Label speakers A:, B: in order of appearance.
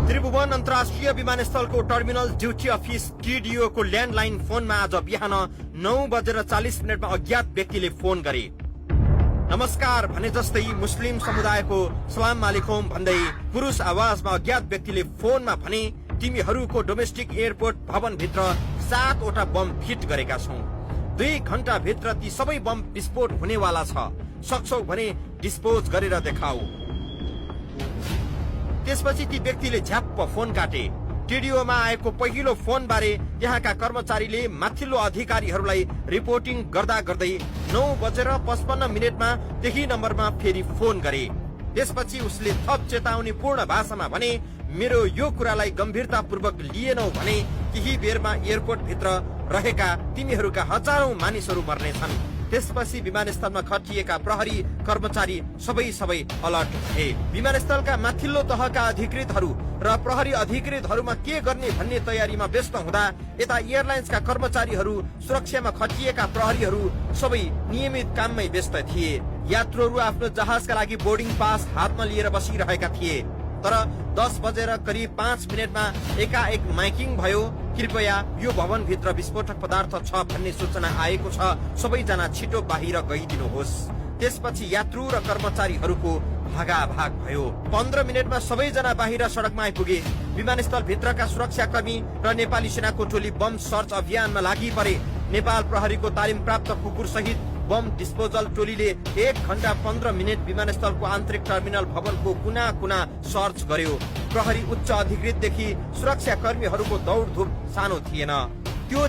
A: त्रिभुवन अन्तर्राष्ट्रिय विमानस्थलको terminal duty office टिडिओ को landline फोनमा आज बिहान 9:40 अज्ञात व्यक्तिले फोन गरे। नमस्कार भने जस्तै मुस्लिम समुदायको सलाम आलेकुम भन्दै पुरुष आवाजमा अज्ञात व्यक्तिले फोनमा भने, तिमीहरूको डोमेस्टिक एयरपोर्ट भवन भित्र 7वटा बम फिट गरेका छौं। 2 घण्टा भित्र ती सबै बम विस्फोट हुनेवाला छ। सक्छौ भने डिस्पोज गरेर देखाऊ। त्यसपछि ती व्यक्तिले झ्याप्प फोन काटे। टिडिओमा आएको पहिलो फोन बारे यहाँका कर्मचारीले माथिल्लो अधिकारीहरूलाई रिपोर्टिङ गर्दा गर्दै 9:55 त्यही नम्बरमा फेरि फोन गरे। त्यसपछि उसले थप चेतावनी पूर्ण भाषामा भने, मेरो यो कुरालाई गम्भीरतापूर्वक लिएनौ भने केही बेरमा एयरपोर्ट भित्र रहेका तिमीहरूका हजारौं मानिसहरू मर्नेछन्। त्यसपछि विमानस्थलमा खटिएका प्रहरी कर्मचारी सबै अलर्ट भए। विमानस्थलका माथिल्लो तहका अधिकृतहरू र प्रहरी अधिकृतहरूमा के गर्ने भन्ने तयारीमा व्यस्त हुँदा यता एयरलाइन्सका कर्मचारीहरू, सुरक्षामा खटिएका प्रहरीहरू सबै नियमित काममै व्यस्त थिए। यात्रुहरू आफ्नो जहाजका लागि बोर्डिङ पास हातमा लिएर बसिरहेका थिए। तर 10:05 एकाएक माइकिङ भयो, कृपया यो भवन भित्र विस्फोटक पदार्थ छ भन्ने सूचना आएको छ, सबैजना छिटो बाहिर गइदिनुहोस्। त्यसपछि यात्रु र कर्मचारीहरूको भागाभाग भयो। 15 मिनेटमा सबैजना बाहिर सडकमा आइपुगे। विमानस्थल भित्रका सुरक्षाकर्मी र नेपाली सेनाको टोली बम सर्च अभियानमा लागि परे। नेपाल प्रहरीको तालिम प्राप्त कुकुर सहित बम डिस्पोजल टोलीले 1 घण्टा 15 मिनट विमानस्थलको आन्तरिक टर्मिनल भवनको कुना कुना सर्च गर्यो। प्रहरी उच्च अधिकृतदेखि सुरक्षा कर्मीहरूको दौडधुप सानो थिएन। त्यो